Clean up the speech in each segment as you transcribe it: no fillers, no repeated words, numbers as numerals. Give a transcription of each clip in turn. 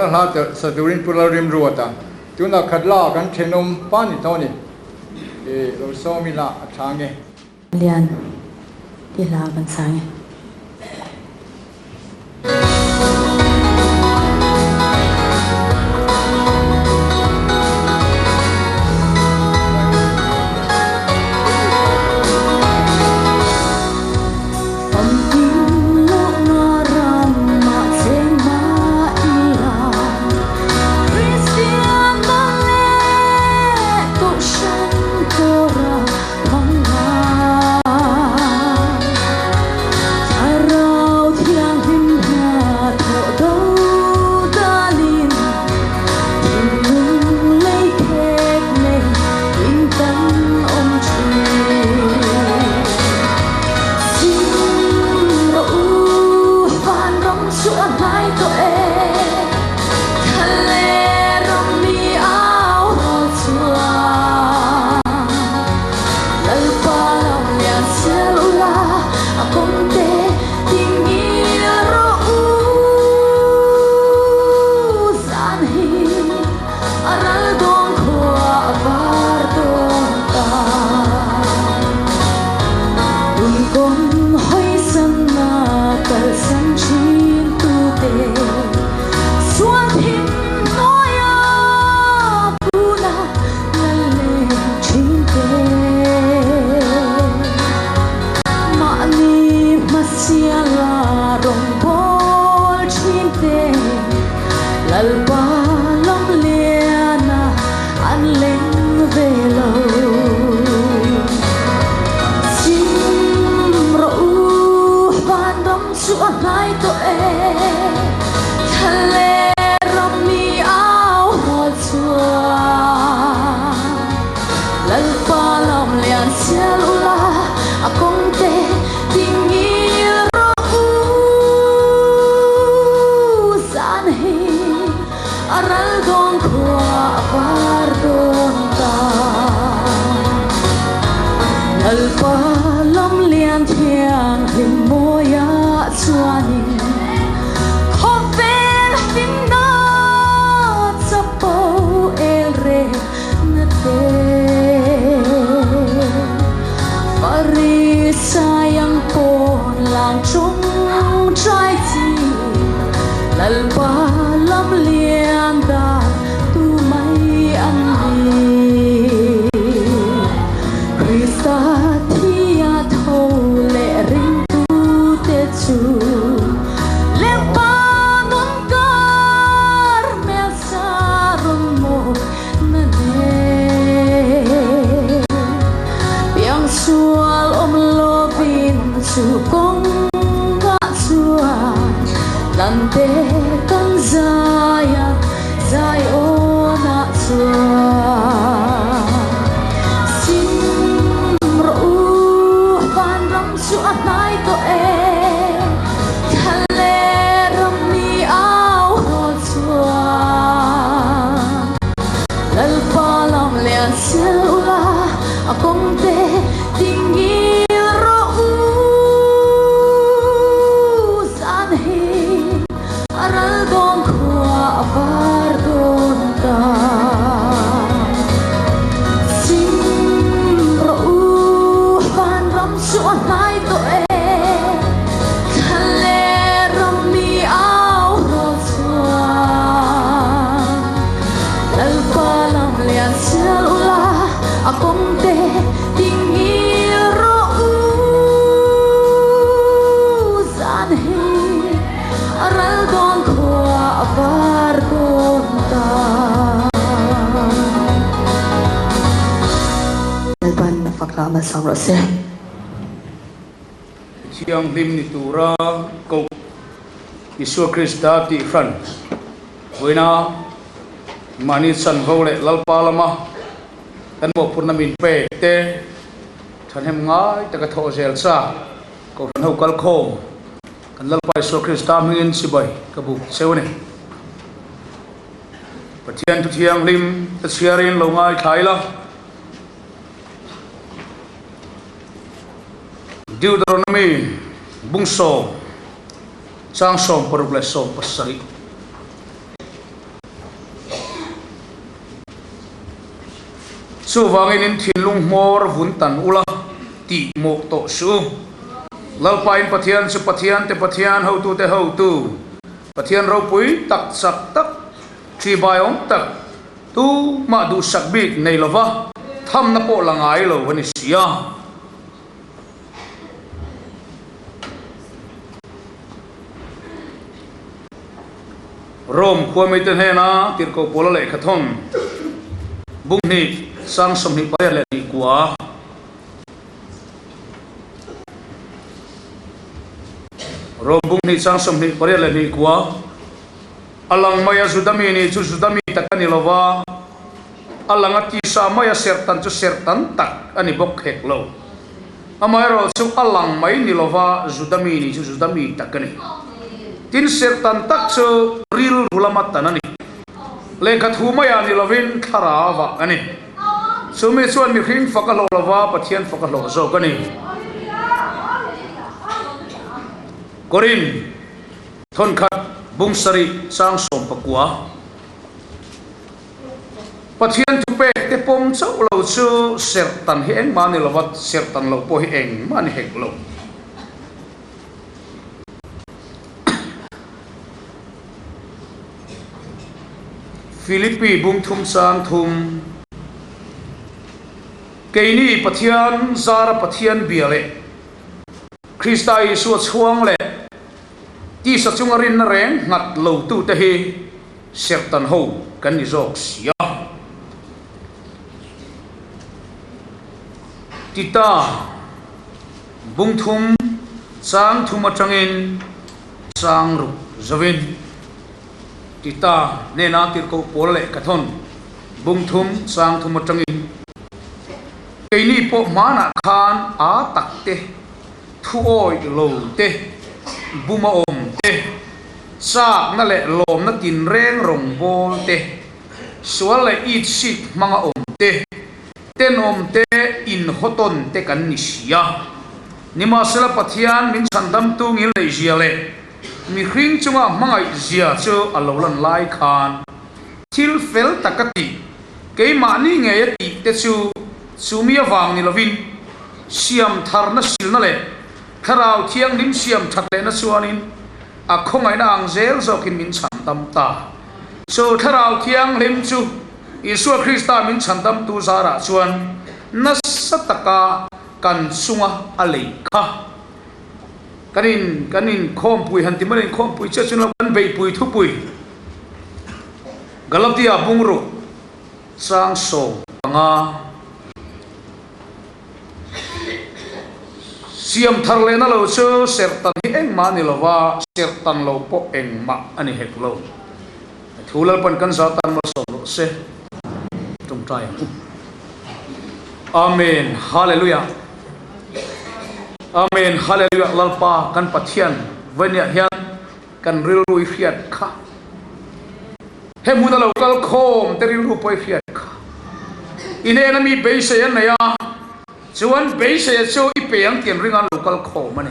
Fakna hla telh sa turin Pu Lalrimruata tunah khat la kan thenawm pa ni tawh a ni. Lo sawm ila a tha nge. Lian i hla kan sang e. Thianghlim ni tura koh Isua Krista tih hran vawiina mahni chanvo leh Lalpa lama kan mawhphurhna min pek te thahnem ngai taka thawh zel chak Kohhran ho kalkhawm kan Lalpa Isua Krista hmingin chibai ka buk cheu a ni. Pathian thu thianghlim te chhiarin lo ngaithla ila. Deuteronomy bung 76. Chuvangin in thinlung hmawr vun tan ula tih mawh tawh suh u. Lalpa in Pathian chu Pathian te Pathian, hotu te hotu, Pathian ropui tak chak tak, ṭhi baiawm tak, tu mah duhsak bik nei lova thamna pawh la ngai lo a ni si a. Rome khua mite hnena tirhkoh Paula lehkha thawn bung hnih sang 28 leh kua. Rome bung hnih sang 28 leh hnih kua. A lang maia Judami nih chu Judami tak a ni lo va, a lang a tisa maia serhtan chu serhtan tak a ni bawk hek lo. Amaherawh chu a lang mai ni lova Judami nih chu Judami tak a ni. Tin, serhtan tak chu rilru lama tan a ni. Lehkha thu maiah ni lovin thlarau a ni. Chumi chuan mihring fak a hlawh lova Pathian fak a hlawh zawk a ni. Korin thawnkhat bung sarih chang 19. Pathian thupek te pawm chauh lo chu serhtan hi engmah ni lova, serhtan loh pawh hi engmah ni hek lo. Philippi bung thum chang thum, Keini Pathian zara Pathian bia leh Krista Isua chhuang leh tisa chunga rinna reng nghat lo tute hi Serhtan ho kan ni zawk si a. Tita bung thum chang thum atangin chang ruk zovin Tita hnena tirhkoh pawl leh ka thawn bung thum chang thum atangin keini pawh hmanah khan a tak te, thu awih lo te, buma awm te, Chakna leh lawmna tinreng rawngbâwl te, sual leh itsik hmanga awm te, tenawm te, inhawtawn te kan ni si a. Nimahsela Pathian min chhandamtu ngilneihzia leh mihring chunga hmangaihzia chu a lo lan lai khan thil fel taka tih, keimahni ngeia tih te chu chumi avang ni lovin siam tharna silna leh Thlarau Thianghlim siam that lehna chuanin a khawngaihna ang zel zawkin min chhandam ta. Chu Thlarau Thianghlim chu Isua Krista min chhandamtu zarah chuan nasa taka kan chunga a lei kha. Kan in kan inkhawmpui han ti mai inkhawmpui chiah chuan lo kan beihpui thupui Galatia bungruk chang 15. Siam thar lehna lo chu serhtan hi engmah a ni lo va, serhtan lo pawh engmah a ni hek lo. Thu Lalpan kan za tan malsawm rawh se. Tawngtai ang u. Amen. Hallelujah. Amen. Hallelujah. Lalpa kan Pathian vawinia hian kan rilru i hriat kha. He hmuna lo kal khawm te rilru pawh i hriat kha. I hnena mi beisei an nei a, chuan beiseia chu i pe ang tih an ring a an lo kal khawm a ni.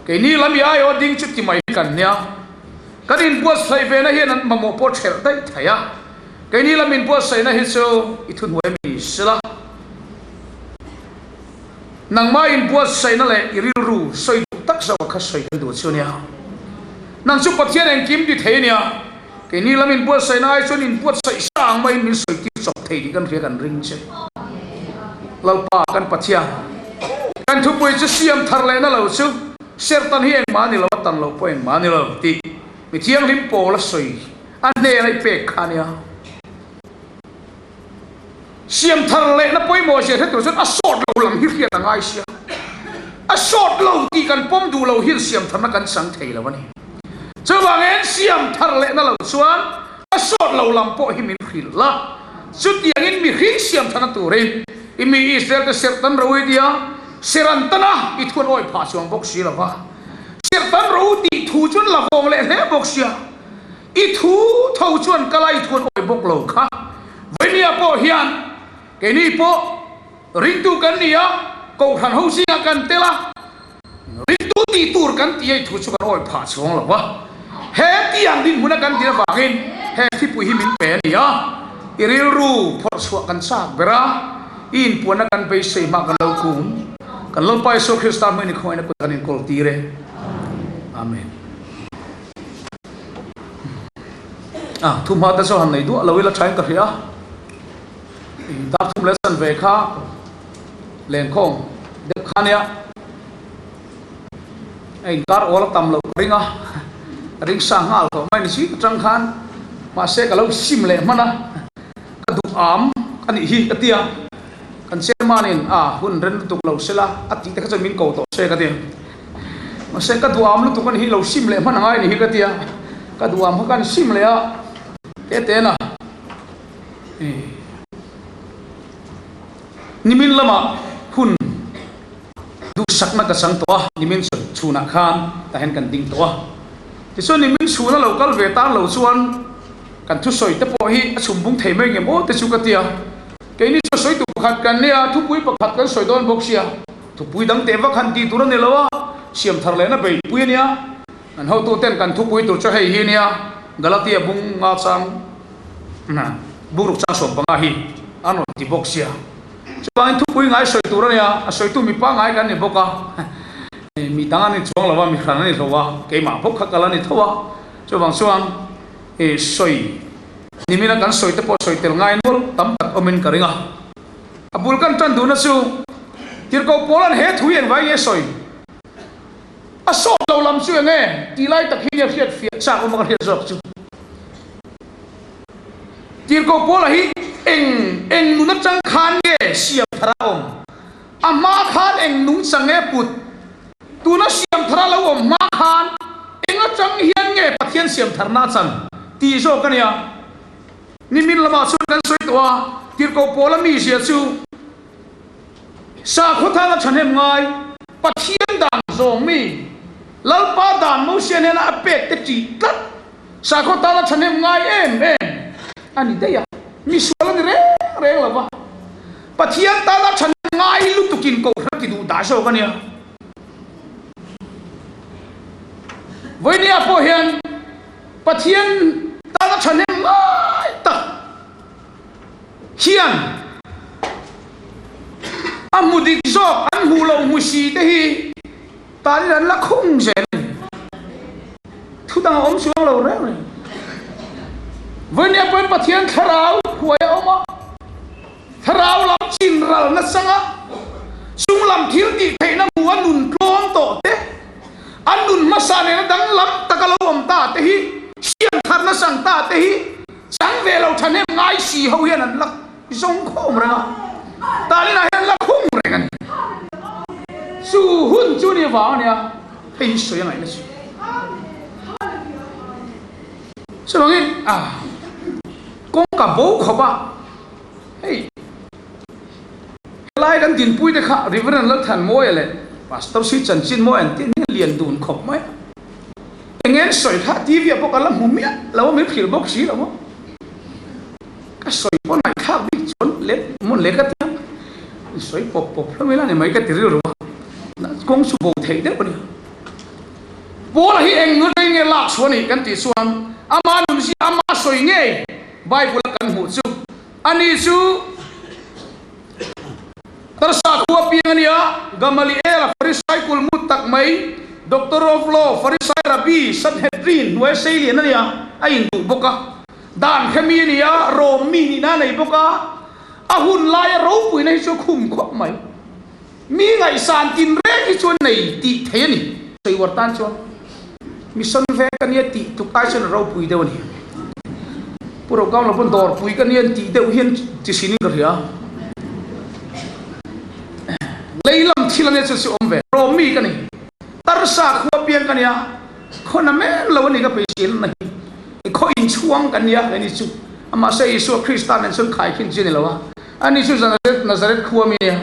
Keini lam i aiawh ding chu ti mai hi kan nia. Kan inbuatsaih vena hian an mamawh pawh ṭhelh daih thei a. Keini lam inbuatsaihna hi chu i thuhnuai mi sila. Nangmah inbuatsaihna leh i rilru sawi duh tak zawk a kha sawi kan duh chu nia. Nang chu Pathian engkim ti thei ania, keini lam inbuatsaihna ai chuan inbuatsaih sa ang maiin min sawi tir chawp thei tih kan hria kan ring che. Lalpa kan Pathian, kan thupui chu siam thar lehna lo chu sertan hi engmah a ni lo, a tan loh pawh engmah a ni lo tih mi thianghlim pawl a sawi a hnena i pek kha ania. Siam thar lehna pawimawh zia hre tur chuan a sawt lo lam hi hriat a ngai sia. A sawt lo tih kan pawm duh lo hian siam tharna kan chang thei lo a ni. Chuvangin siam thar lehna lo chuan a sawt lo lam pawh hi min hrilh la. Chutiangin mihring siam tharna turin i mi Israel te serhtan ro i tia, ser an tan a, i thu an awih phah chuang bawk si lo va. Serhtan ro tih thu chuan la vawng leh hle bawk sia. I thu tho chuan ka lai thuan awih bawk lo kha. Vawinia pawh hian keini pawh ringtu kan ni a, Kohhran ho zingah kan tel a, ringtu tih tur kan tih a i thu chu kan awih phah chuang lo a. He tiang dinhmuna kan din avangin he thipui hi min pe a ni a. I rilru phawrh chhuah kan chak ber a, i inpuanna kan beisei hma kan lo kum. Kan Lalpa Isua Krista hming ni khawngaihna kut kan inkawl tir e. Amen. A, thu hma te chu han nei duah lo ila thain ka hria. Dar thum leh san ve kha lenkhawm deuh kha nia. A inkar awl a tam loh ka ring a, ka ring sa nghal tawh mai ni si atang khan mahse ka lo sim leh hman a, ka duh am a nih hi ka ti a, kan chairman in a hun ren lutuk lo sela a tih te kha chuan min ko tawh se ka ti a, mahse ka duh am lutuk a nih hi lo sim leh hman angai a nih hi ka ti a, ka duh am kha ka han sim leh a, te te na nimin lamah hun. Duhsakna ka chang tawh a, nimin chhunah khan tah hian kan ding tawh a. Tichuan nimin chhuna lo kal ve tan lo chuan kan thusawi te pawh hi a chhum bung thei mai ngem aw te chu ka ti a. Keini chu sawitu pakhat kan nia, thupui pakhat kan sawi dawn bawk sia, thupui dang teh vak han tih tur a ni lo a, siam thar lehna beihpui a nia. Kan hotu ten kan thupui tur chu hei hi nia, Galatia bung nga chang bungruk chang 15 hi an rawn ti bawk sia. Chuvangin thupui ngai sawi tur a nia, a sawitu mi pangngai kan ni bawk a, mi dang an ni chuang lo a, mi hran an ni hlo a, keimah bawk kha kal a ni tho a, chuvang chuan sawi nimina kan sawi te pawh sawi tel ngai nual tam tak awmin ka ring a. A bul kan tan duhna chu Tirhkoh Paula'n he thu hi engvai nge sawi? A sawt lo lam chu enge tih lai tak hi nia hriat fiah chak awm a ka hriat zawk chu. Tirhkoh Paula hi eng eng nun atang khan nge siam thar a awm? A hma khan eng nungchang nge put? Tuna siam thar a lo awm hma khan eng atang hian nge Pathian siam tharna a chan tih zawk a nia. Nimin lamah chuan kan sawi tawh a, Tirhkoh Paula mizia chu Sakhaw thang a thahnem ngai, Pathian dan zawng mi, Lalpa dan Mosia hnena a pek te tih tlat, sakhaw tana thahnem ngai em em a ni daih a, misual a ni reng reng lo va, Pathian tana thahnem ngai lutukin kohhran ti duh dah zawk a nia. Vawinia pawh hian Pathian tana thahnem ngai tak hian a hmu dik zawk an hmuh loh hmu si te hi tanin an la khung zel a ni. Thu dang a awm chuang lo reng reng. Vawinia pawhin Pathian thlarau huai a awm a, thlarau lam chin ral nasa nga chung lam thil tih theihna hmu a nun tlawm tawh te, an nun hmasa nena danglam taka lo awm ta te hi, siam thar nasang ta te hi, Chang ve lo thahnem ngai si ho hian an la zawng khawm reng a, talinah hian an la khung reng a ni. Chu hun chu ni vang a nia, hei hi sawi a ngaihna chu. Chuvangin a kawngka bo khawp a, hei helai kan dinpui te kha Reverend Lalthanmawia leh Pastor Sri Chanchinmawia an tih hian lian dun khawp mai a. Eng nge sawi kha TV ah pawh ka la hmu miah lo a, min hrilh bawk si lo a. Ka sawi pawh ngaihthlak bik chuan le mawn le ka ti a, in sawi pawp pawp hlawm ila ni mai ka ti rilru a, kawng chu bo theih deuh a ni. Paula hi eng nula nge lak chhuah a nih kan tih chuan ama nunzia ama sawi ngei Bible a kan hmuh chu ani chu Tarsa khua piang a nia, Gamaliel-a Farisai kulmut tak mai, Doctor of Law, Farisai Rabbi, Sanhedrin hnuaia seilian a nia, a induh bawk a. Dan hre mi a nia, Rom mi nihna a nei bawk a, a hun laia ropuina hi chu a khum khawp mai. Mi ngaihsan tinreng hi chuan nei tih thei a ni. Sawiuar tan chuan mission veng ka nia tih tluk ai chuan a ropui deuh a ni. Pu Rokam lo pawn dawrpui ka nia tih deuh hian chi hrin in ka hria. Lei lam thil a nia chu chu awm ve. Rom mi ka ni. Tarsa khua piang ka nia. Khaw na men lo a ni ka peihsil na hi. Khaw inchhuang ka nia he ni chu. Amah se Isua Krista nen chuan khaikhin chi a ni lo a. Ani chu Nazareth khua mi a nia.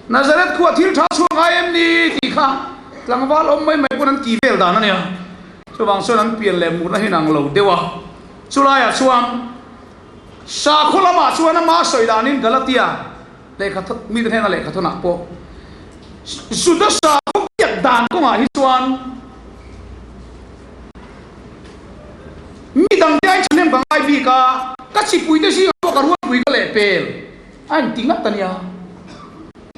Nazareth khua thil tha chhuak ngai em ni tih kha tlangval awm mai mai pawn an ti vel dan a nia. Chuvang chuan an pian leh murna hi nang lo deuh a. Chulaiah chuan sakhaw lamah chuan ama sawi danin Galatia lehkha mite hnena lehkha thawnah pawh Juda sakhaw biak dan kawngah hi chuan mi dangte aiin thahnem ka ngai bik a. Ka chipuite zingah pawh ka rualpui ka lehpel a inti ngat a nia.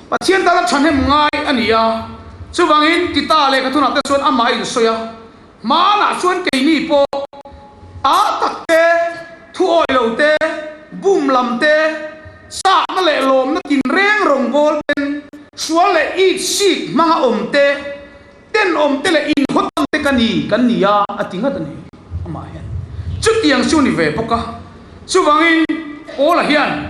Pathian tana thahnem ngai a ni a, chuvangin Tita leh Kathunah te chuan amah a insawi a, hmanah chuan keini pawh a tak te, thu awih lo te, bum lam te, chakna leh lawmna tinreng rawngbâwl ten, sual leh it sik hmanga awm te, tenawm te leh inkhawtang te ka ni, kan ni a, a ti ngat a ni. Amah hian chutiang chu ni ve bawk a. Chuvangin Paula hian,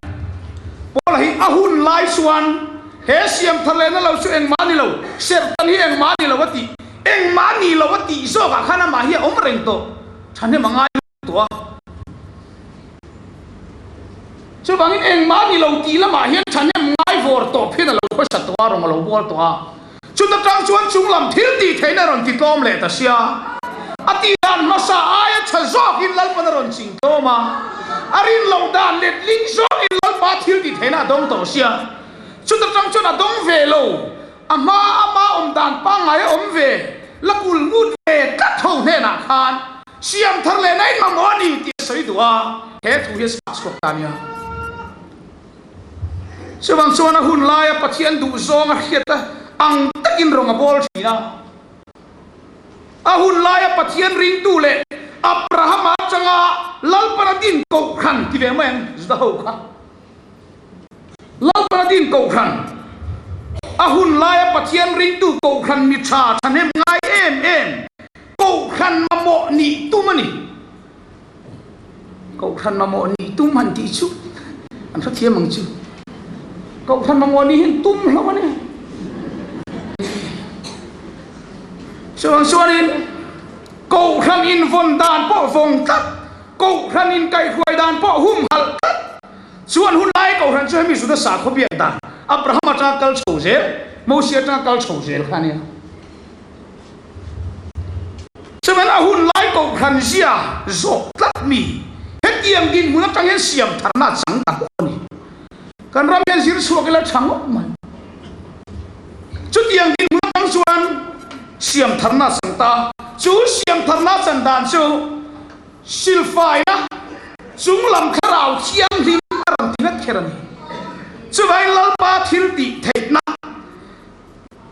Paula hi a hun lai chuan he siam thar lehna lo chu engmah ni lo, serhtan hi engmah ni lo a tih, engmah ni lo a tih zawkah khan amah hi a awm reng tawh, thahnem a ngai tawh a. Chuvangin engmah ni lo tih lamah hian thahnem ngai vawr tawp hian a lo khawsa tawh a, rawn a lo bual tawh a. Chuta tang chuan chunglam thil tih theihna a rawn ti tlawm leh ta sia. A tih dan hmasa aia tha zawkin Lalpan a rawn ching tlawm a, a rin loh dan letling zawkin Lalpa thil tih theihna a dawng tawh sia. Chuta tang chuan a dawng ve lo, a hma ama awm dan pangngai a awm ve, la kul ngut ve tlat ho hnenah khan Siam thar leh nain mamawh a ni tih a sawi duh a, he thu hi a chhah chhuak ta nia. Chuvang chuan a hun laia Pathian duh zawng a hriat a ang takin rawng a bawl thin a. A hun laia Pathian ringtu leh Abrahama atanga Lalpan a din kohhran ti ve mai ang Juda ho kha. Lalpan a din kohhran, a hun laia Pathian ringtu kohhran mi tha thahnem ngai em em kohhran mamawh nih tum a ni. Kohhran mamawh nih tum han tih chu an hrethiam ang chu. Kohhran mamawh nih hian tum hlauh a ni. Chuvang chuanin kohhran invawn dan pawh vawng tlat, kohhran inkaihhruai dan pawh humhalh tlat, Chuan hun lai Kohhran chu hemi Juda sakhaw biak dan Abraham atanga kal chho zel, Mosia atanga kal chho zel kha a nia. Chuan a hun lai Kohhran zia zawk tlat mi hetiang dinhmun atang hian siam tharna a chang ta hlawk a ni. Kan ram hian zir chhuak ila tha ngawt mai. Chutiang dinhmun atang chuan siam tharna a chang ta. Chu siam tharna a chan dan chu Silfaina chunglam thlarau thianghlim a rawn ti ngat kher a ni. Chuvangin Lalpa thil tih theihna,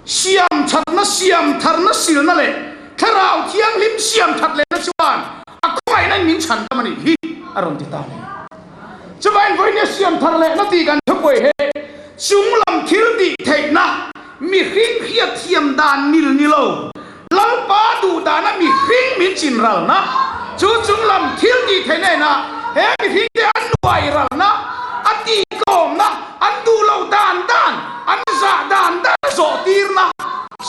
siam thatna, siam tharna silna leh thlarau thianghlim siam that lehna chuan a khawngaihna in min chhan dam a nih hi a rawn ti ta a ni. Chuvangin vawinia siam thar lehna tih kan thupuai he chunglam thil tih theihna mihring hriatthiam dan mil ni lo, Lalpa duh dana mihring min chin ralna, chu chunglam thil tih theih nena he mihringte an nuai ralna, a tihtlawmna, an duh loh dan dan, an zah dan dan a zawh tirna,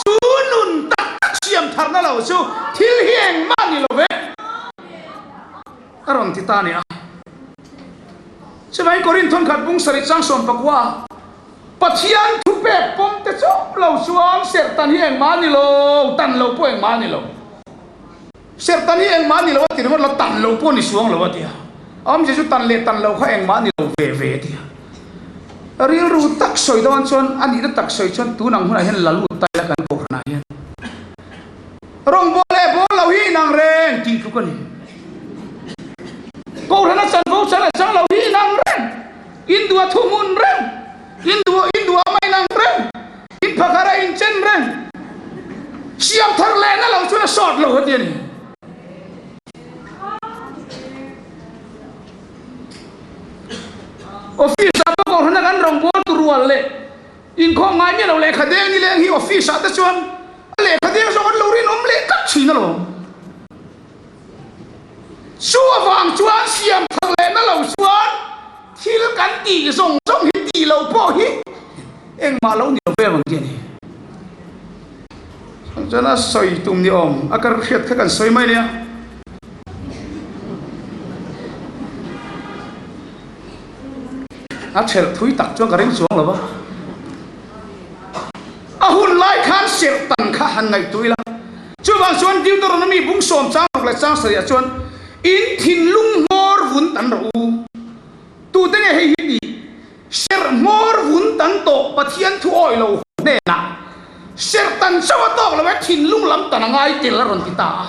chu nun tak tak siam tharna lo chu thil hi engmah ni lo ve a rawn ti ta nia. Chuvangin Korinthon khat bung sarih chang 19 Pathian thupek pawm te chauh lo chuan serhtan hi engmah a ni lo, tan lo pawh engmah a ni lo. Serhtan hi engmah a ni lo a ti ringawt lo, tan lo pawh a ni suang lo a ti a. Awmzia chu tan leh tan lo kha engmah a ni lo ve ve a ti a. Rilru tak sawi dawn chuan, a nihna tak sawi chuan tun ang hunah hian la lut ta ila kan kohhranah hian. Rawngbâwl leh bâwl lo hi inang reng tih tluk a ni. Kohhrana chanvo chan leh chang lo hi inang reng. In duh a thu hmun reng, in duh in duh a mai nang reng, in phakar a in chen reng. Siam thar lehna lo chuan a sawt lo a ti a ni. Office ah pawh kohhrana kan rawngbâwl tu rual leh inkhawm ngai miah lo lehkha deng ni leng hi office ah te chuan a lehkha deng zawk an lo rinawm leh tlat thin alawm. Chu avang chuan siam thar lehna lo chuan thil kan tih zawng zawng hi tih loh pawh hi engmah lo ni lo ve ang ti a ni. Chuan a sawi tum ni awm a ka hriat kha kan sawi mai nia. A thelh thui tak chuan ka ring chuang lo va. A hun lai khan serh tan kha han ngaihtuah ila. Chuvang chuan Deuteronomy bung sawm chang ruk leh chang sarih ah chuan in thinlung hmawr vun tan rawh u. Tute nge hei hi tih? Serh hmawr vun tan tawh Pathian thu awih lo hnenah serh tan chauh a tawk lo e thinlung lam tan a ngai tel a rawn ti ta a.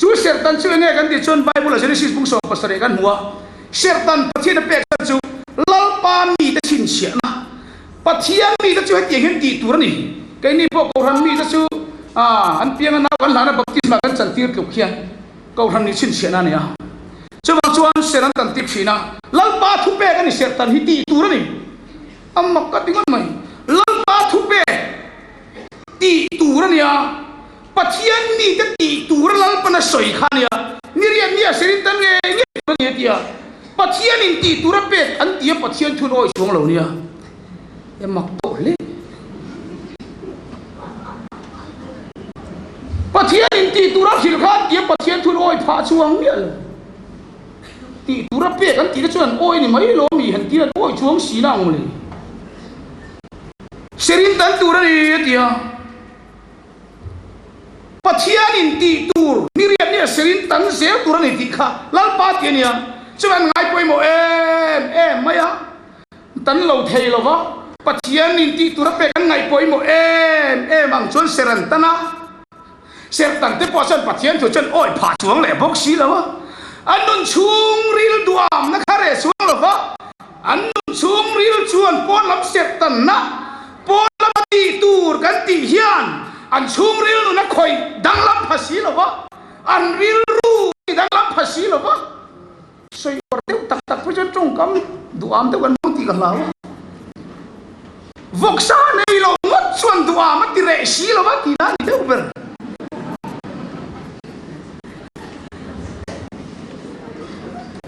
Chu serhtan chu enge kan tih chuan Bible-ah Genesis bung 17 kan hmu a, serhtan Pathian a pek chhan chu Lalpa mite chhinchhiahna. Pathian mite chu hetiang hian tih tur a ni. Keini pawh Kohhran mite chu an pianga nau kan hlana baptisma kan chantir tluk hian Kohhran nih chhinchhiahna a ni a. Chuvang chuan serh an tan tip thin a, Lalpa thupek a ni serhtan hi tih tur a ni. A mak ka ti ngawt mai. Lalpa thupek tih tur a nia, Pathian mite tih tur a Lalpan a sawi kha a nia, ni riat nia serin tan nge nge tur a ni a ti a, Pathian in tih tur a pek an ti a Pathian thun awi chuang lo nia, e mak tawh hle. Pathian in tih tur a hrilh kha an ti a Pathian thun awi phah chuang miah lo. Tih tur a pek an tih te chuan an awi ni mai lo mi han tir an awi chuang si na ang le. Serin tan tur a ni a ti a. Pathianin tih tur ni riat nia serin tan zel tur a ni tih kha Lalpa tih a nia. Chuan an ngai pawimawh em em mai a, tan lo thei lo va, Pathianin tih tur a pek an ngaih pawimawh em em ang chuan ser an tan a. Sertan te pawh chuan Pathian thu chuan awi phah chuang leh bawk si lo a, an nun chhungril duamna kha reh chuang lo va, an nun chhungril chuan pawn lam sertanna, pawn lama tih tur kan tih hian an chhungril nun a khawih danglam pha si lo va, an rilru ti danglam pha si lo va, sawi uar deuh tak tak pawh chuan tawngkam duham deuh an hmang tih ka hlau a. Vawksa nei lo ngawt chuan duham a ti reh si lo va tih na a ni deuh ber.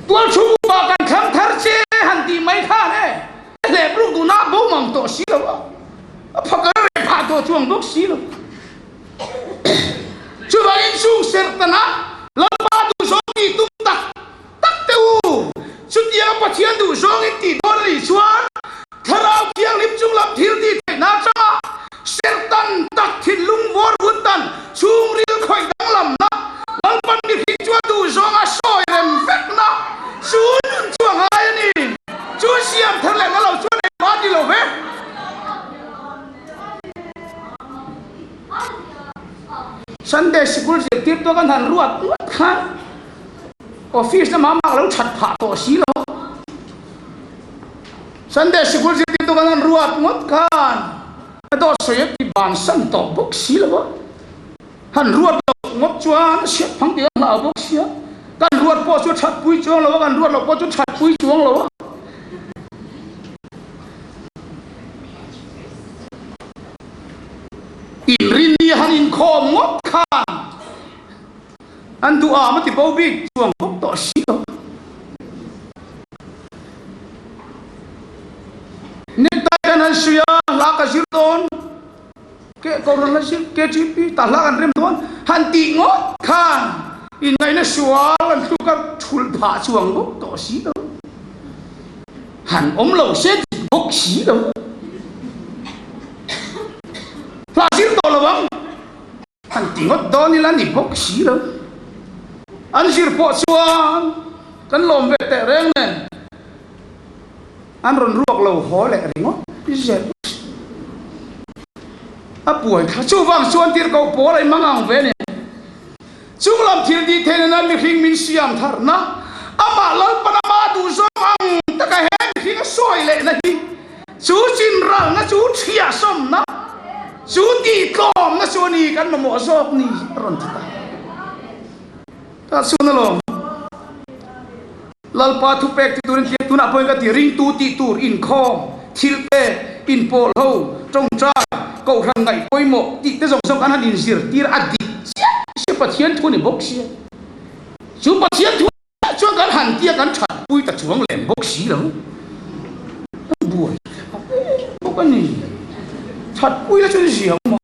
Tualchhung upa kan thlang thar che han tih mai khan e, hlep ruk duhna a bo mang tawh si lo a, a phakar reh phah tawh chuang bawk si lo. Chuvangin chung serhtan ah Lalpa duhzawng tih tum tak tak teh u. Chutianga Pathian duhzawng in tih dawn a nih chuan Thlarau Thianghlim chung lam thil tih theihna atanga serhtan tak thinlung vawr vun dan chhungril khawih danglamna Lalpan mihring chuan duhzawng a sawi rem vekna chu nun chu a ngai a ni. Chu siam thar lehna lo chuan engmah a ti lo ve. Sunday sikul zirtirtu kan han ruat ngawt khan office lamah amah lo that phah tawh si lo. Sunday sikul zirtirtu kan han ruat ngawt khan a dawt sawi a ti bansan tawh bawk si lo a. Han ruat loh ngawt chuan a hriat phang tih a hlau bawk si a. Kan ruat pawh chu a that pui chuang lo a, kan ruat loh pawh chu a that pui chuang lo a. Inrinni han inkhawm ngawt khan an duh am a ti bo bik chuang bawk tawh si lo. Necktie kan han suih a, hla ka zir dawn. Ke Kohhran la zir KTP ta hla kan rem dawn han tih ngawt khan inngaihna sual an tluk a thulh phah chuang bawk tawh si lo. Han awm lo se dik bawk si lo. Hla zir tawh lo ang han ti ngawt dawn ila ni bawk si lo. An zir pawh chuan kan lawm ve teh reng nen. An rawn ruak lo haw leh ringawt zel a puai thla. Chuvang chuan tirhkoh pawl a inhmang ang ve nen chung lam thil tih theih nana mihring min siam tharna, amah Lalpan ama duhzawng ang taka he mihring a sawi lehna hi chu chinralna, chu thiahsawmna, chu tihtlawmna chu a ni kan mamawh zawk ni a rawn ti ta. Tah chuan alawm. Lalpa thupek ti turin tih tunah pawhin ka ti ringtu tih tur inkhawm, thil pek, inpawl ho, tawngtai, kohhran ngaih pawimawh tih te zawng zawng kan han inzir tir a dik chiah chiah Pathian thu a ni bawk sia. Chu Pathian thu ah chuan kan han tia kan that pui ta chuang lem bawk si lo. Kan buai thlak em bawk a ni. That pui la chuan zia awm a.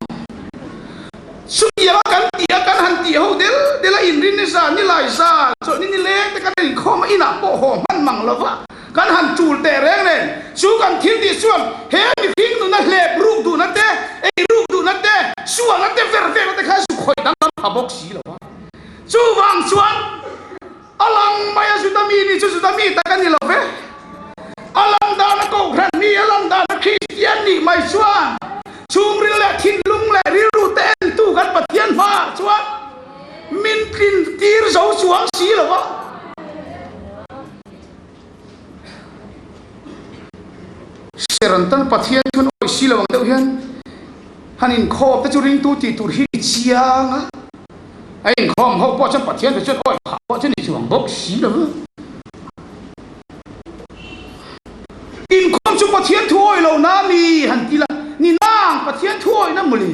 Chutianga kan tih a, kan han tih ho del del a, inrin ni zan, ni lai zan, chawlhni ni leng te kan han inkhawm a, inah pawh haw hman mang lo va, kan han tul teh reng nen, chu kan thil tih chuan he mihring nuna hlep ruk duhna te, ei ruk duhna te, sualna te ver vekna te kha zu khawih danglam pha bawk si lo va. Chuvang chuan a lang mai a Juda mi nih chu Juda mi tak a ni lo ve. A lang dana Kohhran mi, a lang dana Kristian nih mai chuan chhungril leh thinlung leh rilru te entu kan Pathian hmaah chuan min tlin tir. zo chuang si lo va. Ser an tan Pathian chuan awih si lo ang deuh hian han inkhawm te chu ringtu tih tur hi ni chiang a, a inkhawm ho pawh chuan Pathian te chuan awih phah pawh chu ni chuang bawk si lo va. Inkhawm chu Pathian thu awih lo na mi han ti la, ni nang Pathian thu awih na mawle.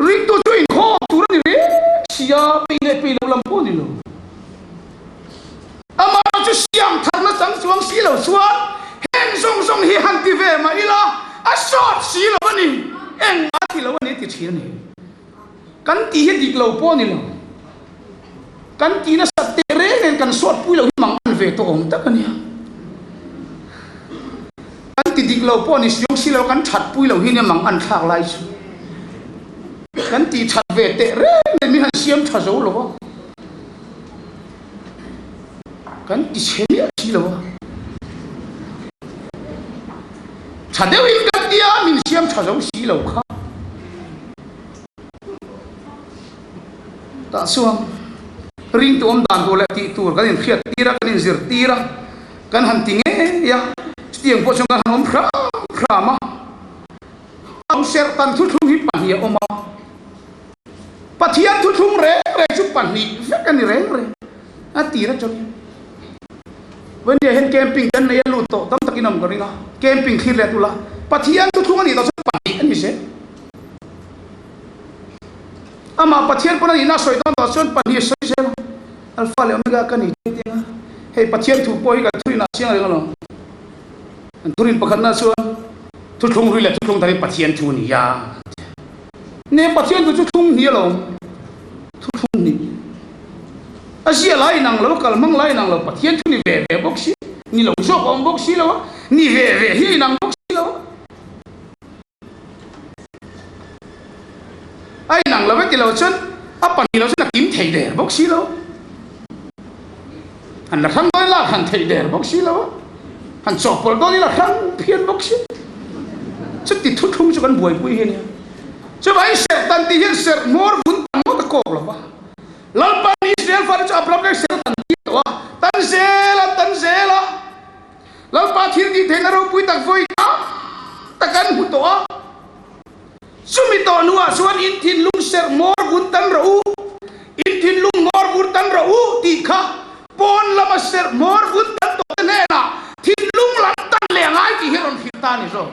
Ringtu chu inkhawm tur a ni reng si a, peih leh peih loh lam pawh a ni lo. Amah chu siam thatna chang chuang si lo chuan heng zawng zawng hi han ti ve mah ila a sawt si lo a ni, engmah a ti lo a ni ti thin a ni. Kan tih hi dik lo pawh a ni lo. Kan tih nasat teh reng nen kan sawt pui lo hi mang an ve tawh awm tak a nia. Kan ti dik lo pawh ni siang si lo kan that pui lo hi nia mang an thlak lai chu. Kan tih that ve teh reng nen min han siam tha zo lo a. Kan ti chhe miah si lo a. Tha deuhin kan tia min siam tha zo si lo kha. Tah chuan ringtu awm dan tur leh tih tur kan inhriat tir a, kan inzir tir a, kan han ti ngei a, chutiang pawh chuan kan han awm hram hram a. Ang serhtan thuthlung hi pahnih a awm a, Pathian thuthlung reng reng chu pahnih vek a ni reng reng a tir atangin. Vawnia hian camping kan nei a lut tawh tam takin awm ka ring a, camping thlir leh tula Pathian thuthlung a nih tawh chuan pahnih a ni zel. Amah Pathian pawn a nihna a sawi dawn tawh chuan pahnih a sawi zel a, Alpha leh Omega ka ni tih a tia. Hei Pathian thu pawh hi kan thurin ah a chiang reng alawm. Kan thurin pakhatna chuan thuthlung hlui leh thuthlung thar hi Pathian thu a ni a. Ne Pathian thu chu thlung hnih alawm, thuthlung hnih. A zia lai inang lo, kal hmang lai inang lo, Pathian thu ni ve ve bawk si, ni lo zawk a awm bawk si lo a, ni ve ve hi inang bawk si lo a. A inang lo e ti lo chuan a pahnih lo chuan a kim thei der bawk si lo. Han la hrang dawn ila han thei der bawk si lo a, han chawhpawlh dawn ila hrang phian bawk si. Chuti thuthlung chu kan buaipui hi a nia. Chuvangin serh tan tih hian serh hmawr vun tan ngawt a kawk lo va. Lalpan Israel fate chu Abraham leh serh tan tir tawh a, tan zel a, tan zel a. Lalpa thil tih theihna ropui tak vawi tam tak an hmu tawh a. Chumi tawh hnuah chuan in thinlung serh hmawr vun tan rawh u, in thinlung hmawr vun tan rawh u tih kha pawn lama serh hmawr vun tan tawh te hnenah thinlung lam tan leh a ngai tih hi a rawn hrilh ta a ni zawk.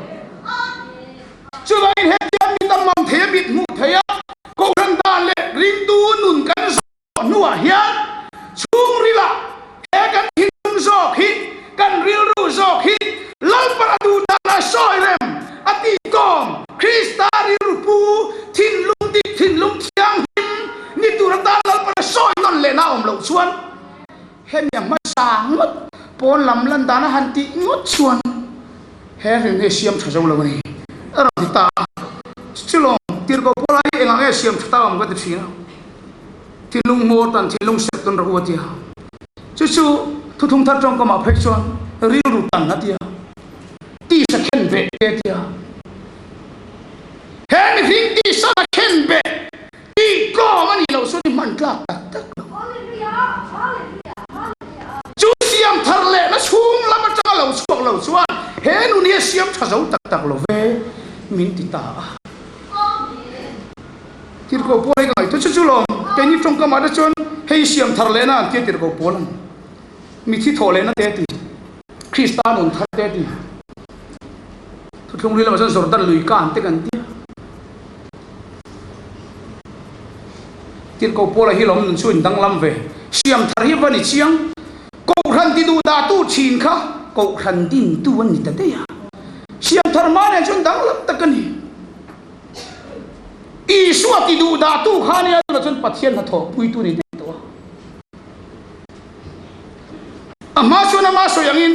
Chuvangin hetia mi tam mang thei a mit hmuh theih a, Kohhran dan leh ringtu nun kan zawh hnuah hian chhungrilah he kan thinlung zawk hi, kan rilru zawk hi Lalpan a duh dan a sawi rem a tih kawm Krista rilru pu thinlung dik thinlung thianghlim ni tur atan Lalpan a sawi nawn lehna a awm loh chuan hemi a hmasa ngawt pawn lam lan dan a han tih ngawt chuan he rin hi siam tha zo lo a ni a rawn ti ta a. Chulawng tirhkoh Paula hi engah nge siam tha ta awm ka ti thin a. Thinlung hmawr tan thinlung serh tawn rawh u a ti a. Chu chu thuthlung thar tawngkamah phei chuan rilru tan a ti a, tisa khen beh te a ti a. He mihring tisa na khen beh tih tlawm a nih loh chuan i hman tlak tak tak lo. Chu siam thar lehna chhung lam atanga lo chhuak lo chuan he nun hi a siam tha zo tak tak lo ve min ti ta a. Tirhkoh pawl hi ka ngaihtuah chu chu lawm. Keini tawngkamah te chuan hei siam thar lehna an tia tirhkoh pawl a ni. Mithi thawh lehna te a ti. Krista nun thar te a ti. Thuthlung hlui lamah chuan Jordan lui kan te kan tia. Tirhkoh pawla hi lawm nun chu in danglam ve. Siam thar hi va ni chiang. Kohhran ti duh dah tu thin kha kohhran din tu an ni ta daih a. Siam thar hma nen chuan danglam tak a ni. Isua ti duh dah tu kha nia tunah chuan Pathian hnathawh puitu ni daih tawh a. A hma chuan ama sawi angin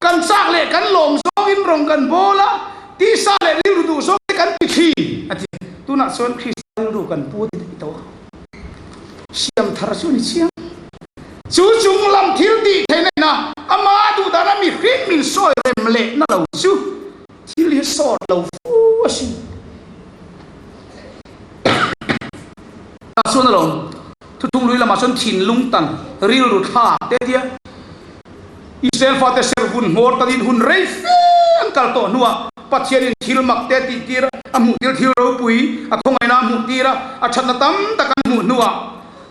kan chak leh kan lawm zawngin rawng kan bawl a, tisa leh rilru duh zawng te kan ti thin a ti. Tunah chuan Krista rilru kan pu a ti daih tawh a. Siam thar chu a ni chiang. Chu chung lam thil tih theihna ina ama duh dana mihring min sawi rem lehna lo chu Thil hi sawt lo fu a sin. lamah chuan thinlung tan rilru thlak te tia Israel fate servun hmawr tanin hun rei fe an kal tawh hnuah Pathianin thil mak te tih tir a hmuh tir thil ropui a khawngaihna a hmuh tir a, a thatna tam tak an hmuh hnuah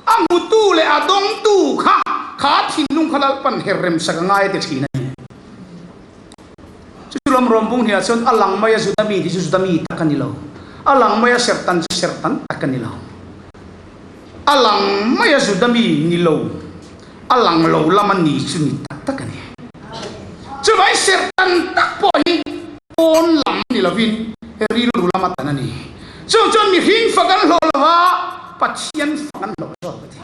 a hmutu leh a dawngtu kha kha thinlung kha Lalpan her remsak a ngai a ti thin a ni. Chu lam rawmbung hniah chuan a lang mai a Juda mi tih chu Juda mi tak a ni lo, a lang mai a serhtan chu serhtan tak a ni lo, a lang mai a Juda mi ni lo. A lang lo lam a ni chu ni tak tak a ni. Chuvai serhtan tak pawh hi pawn lam ni lovin rilru lam a tan a ni. Chung chuan mihring fak an hlawh lo va, Pathian fak an hlawh zawk a ti.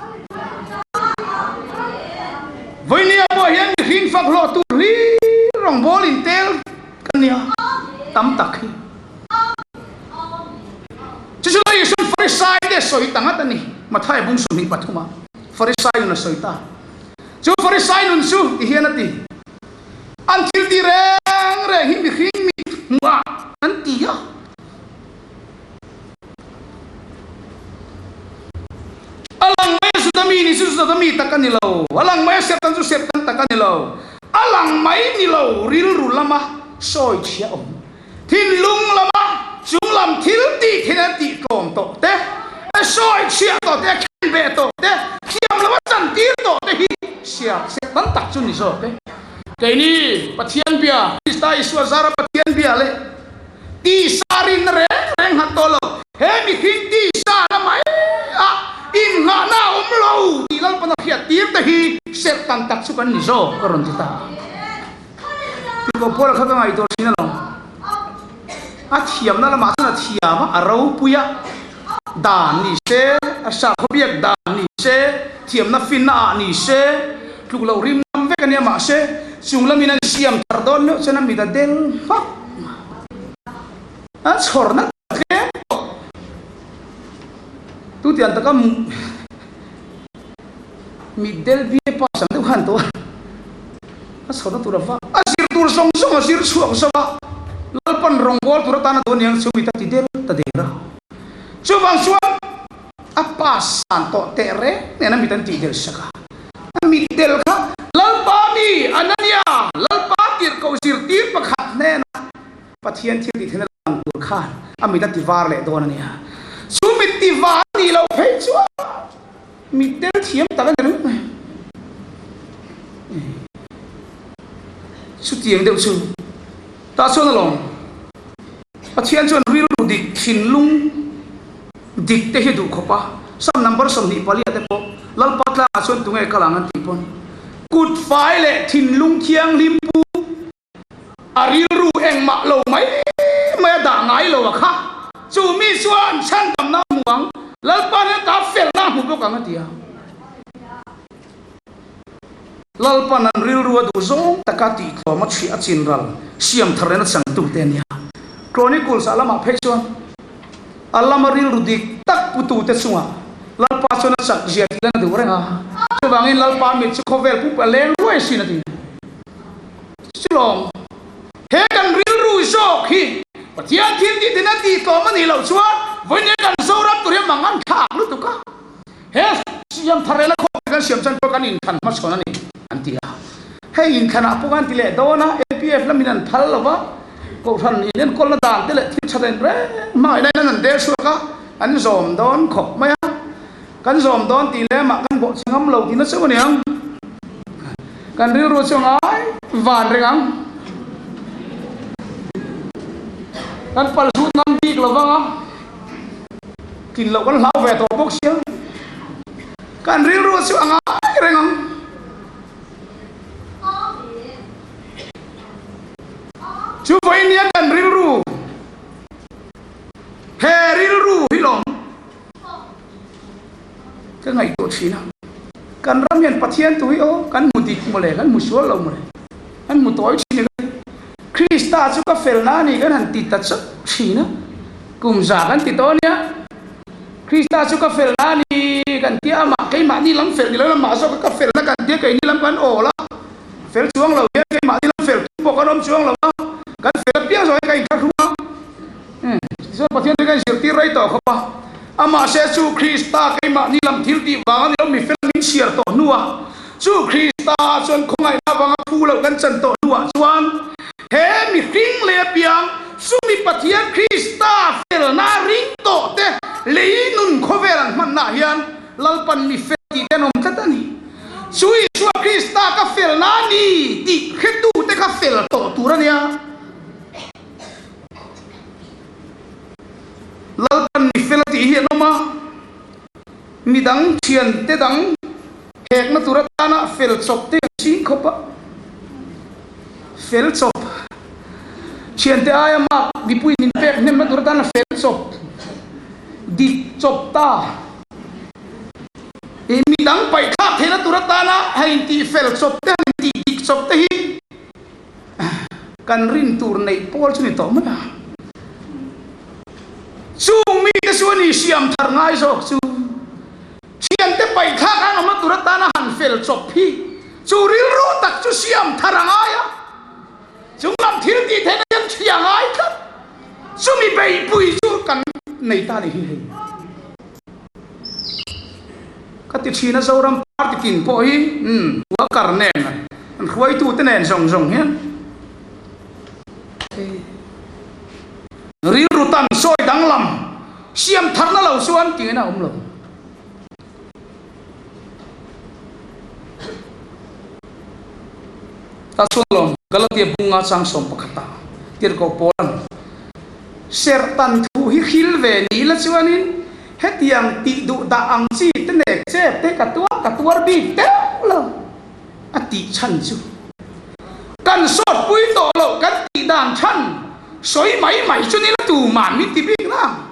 Vawinia pawh hian mihring fak hlawh tur hlir rawngbawl intel kan nia tam tak hi. Chu chu Isuan Farisai te sawi ta ngat a ni, Mathai bung 23 ah. Farisai nun a sawi ta. Chu Farisai nun chu ti hian a ti, An thil ti reng reng hi mihring mit hmuh ah an ti a. A lang mai a Juda mi ni chu Juda mi tak a ni lo, a lang mai a Serhtan chu Serhtan tak a ni lo, a lang mai ni lo rilru lama sawi chhia awm. Thinlung lama chunglam thil tih theih a tih tlawm tawh te, a sawi chhiah tawh te, a khen beh tawh te, thiam lova chantir tawh te hi siam se tam tak chu ni zawk e. Keini Pathian bia, Krista Isua zara Pathian bia leh tisa rinna reng reng nghat tawh lo, he mihring tisa na mai ah innghahna a awm lo tih Lalpana hriat tir te hi serh tam tak chu kan ni zawk ka rawn ti ta. Tihko Paula kha ka ngaihtuah thin alawm. A thiamna lamah chuan a thiam a, a ropui a, dan ni se, a sakhaw biak dan ni se, thiamna finna ah ni se, tluk loh rim nam vek a nia mahse, chung lamin an siam thar dawn meuh chuan a mit a del hmak. A chhawrna tlem tawh. Tutiang taka Mit del bial pa sang deuh khan tawh a, a chhawrna tur a va a zir tur zawng zawng a zir chhuak zo a, Lalpan rawngbawl tur atana duh aniang chu mit a ti del ta der a. Chuvang chuan a pa san tawh teh reng nen a mit an tih del sak a, a mit del kha Lalpa mi Anania Lalpa tirhkoh zirtir pakhat hnenah Pathian thil tih theihna lang tur khan a mit a ti var leh dawn a nia. Chu mit ti var nih loh phei chuan Mit tel thiam tak a ni ringawt mai. Chutiang deuh chu tah chuan alawm Pathian chuan rilru dik thinlung dik te hi duh khawp a, Psalm number 24 te pawh Lalpa tlangah chuan tunge kal ang an tih pawn kut fai leh thinlung thianghlim pu A rilru engmah lo mai mai a dah ngai lo a kha. Chu mi chuan chhandamna a hmu ang, Lalpa hian ta felna a hmu bawk ang a ti a. Lalpa'n an rilru a duh zawng taka tihtlawm a chhiah a chinral siam thar lehna changtute a nia. Chronicles ah lamah phei chuan a lama rilru dik tak putute chungah Lalpa chuan a chak zia tih lan a duh reng a. Chuvangin Lalpa mit chu khawvel pump a leng ruai asin a ti. Chulawm, he kan rilru zawk hi Pathian thil tih tina tih tlawm a nih loh chuan vawiin kan Zoram tur hi mang an thlak lutuk a, he siam thar lehna khawp kan siam chuan pawh kan inthlan hmachhawn a ni an ti a. Hei inthlanah pawh kan ti leh dawn a, LPF lamin an phal lo va, Kohhran in enkawlna dan te leh thil tha den reng hmangaihna in an han der chhuak a, an zawm dawn khawp mai a. Kan zawm dawn tih leh amah kan bawh che ngam lo tihna chauh a ni ang. Kan rilru chu ngai van reng ang. Kan pal zut ngam bik lo vang a, tlin loh kan hlau ve tawh bawk sia. Kan rilru chu a ngai reng ang. Chu vawiin nia kan rilru, he rilru hi lawm. Ka ngaihtuah thin a, kan ram hian Pathian tu hi aw kan hmu dik mawle, kan hmu sual lo mawle, kan hmu tawi thin a kan Krista chu ka fel na a ni kan han ti ta chauh thin a, kum za kan ti tawh a nia, Krista chu ka fel na a ni kan tia amah keimahni lam fel ni lo lamah zawk ka fel na kan tia keini lam kan awl a, fel chuang lo hian keimahni lam fel tum pawh kan awm chuang lo a, kan fel apiang zawk hi ka inthlahrung a. Tichuan Pathian chu kan zirtir rei tawh khawp a, amah se chu Krista keimahni lam thil tih vang a ni lo, mi fel a ni. inchhiar tawh hnuah, chu Krista chuan khawngaihna avanga phu loh kan chan tawh hnuah chuan he mihring lei apiang chumi Pathian Krista felna ring tawh te lei nun khawvel an hmannaah hian Lalpan mi fel tih te an awm tlat a ni. Chu Isua Krista ka felna a ni tih hretute kha fel tawh tur a nia. Lalpan mi fel a tih hi an awm a, midang thiante dang hekna tur atana fel chawp te an ching khawp a, fel chawp thiante aia mark mipui min pek hnemna tur atana fel chawp dik chawp ta ih midang paihthlak theihna tur atana han intih fel chawp te han intih dik chawp te hi Kan rin tur neih pawl chu ni tawh mai a. Chung mite chu a ni siam thar ngai zawk chu. Thiante paihthlak an awmna tur atana han fel chawp hi chu rilru tak chu siam thar a ngai a. Chung lam thil tih theihna hian thli a ngai tlat. Chumi beihpui chu kan nei ta ni hi hei. Ka ti thin a Zoram party tin pawh hi umm worker nen an hruaitu te nen zawng zawng hian rilru tan sawi danglam siam tharna lo chuan tingin a awm lo. Ta chuan lawm Galatia bunga chang 11 ah tirhkoh Paula'n Serhtan thu hi hril ve ni la chuanin hetiang tih duh dah ang chi te nek chep te ka tuar ka tuar bik deuh lo a tih chhan chu kan sawt pui tawh loh kan tih dan chhan sawi mai mai chu ni la tuman min ti bik na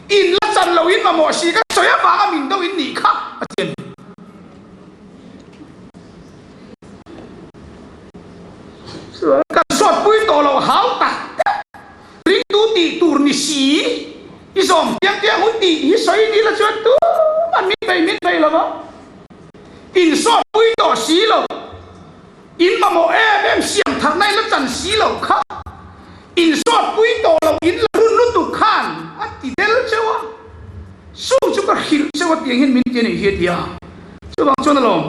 in la chan lo in mamawh si ka sawi avanga min do in nih kha a ti a ni. Kan sawtpui tawh loh hau tak tak ringtu tih tur ni si i zawm tiang tiang hun tih hi sawi ni la chuan tumah min bei min bei lo va, in sawtpui tawh si lo, in mamawh em em siam tharna in la chan si lo kha, in sawtpui tawh loh in la run lutuk khan a ti del cheu a, chu chu ka hrilh cheu a tiang hian min ti a nih hi a ti a, chuvang chuan alawm.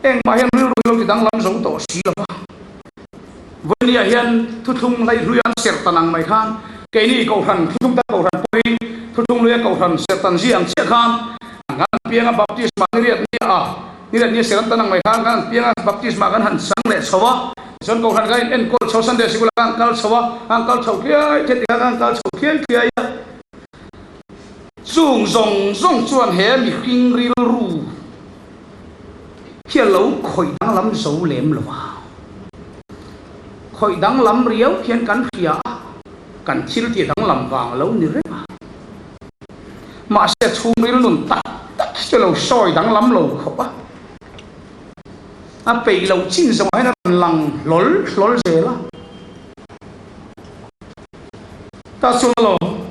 Engmah hian rilru hi lo ti danglam zo tawh si lo va. Vawinia hian thuthlung hlei hlui an serh tan ang mai khan keini Kohhran thuthlung tan Kohhran pawhin thuthlung hluia Kohhran serh tan zia ang chiah khan an han piang a baptisma ni riat ni a ni riat ni a serh an tan ang mai khan kan han piang a baptisma kan han chang leh chho a tichuan Kohhran kan in enkawl chho Sunday sikul ah kan kal chho a kan kal chho thliai thliai tikhan kan kal chho thliai thliai a. Chung zawng zawng chuan he mihring rilru hi a lo khawih danglam zo lem lo a. Khawih danglam riau hian kan hria a, kan thil tih danglam vang a lo ni reng a. Mahse chhungril nun tak tak hi chu lo sawi danglam lo khawp a. A peih loh chin zawngah hian a rawn lang hlawl hlawl zel a. Ta chuan alawm,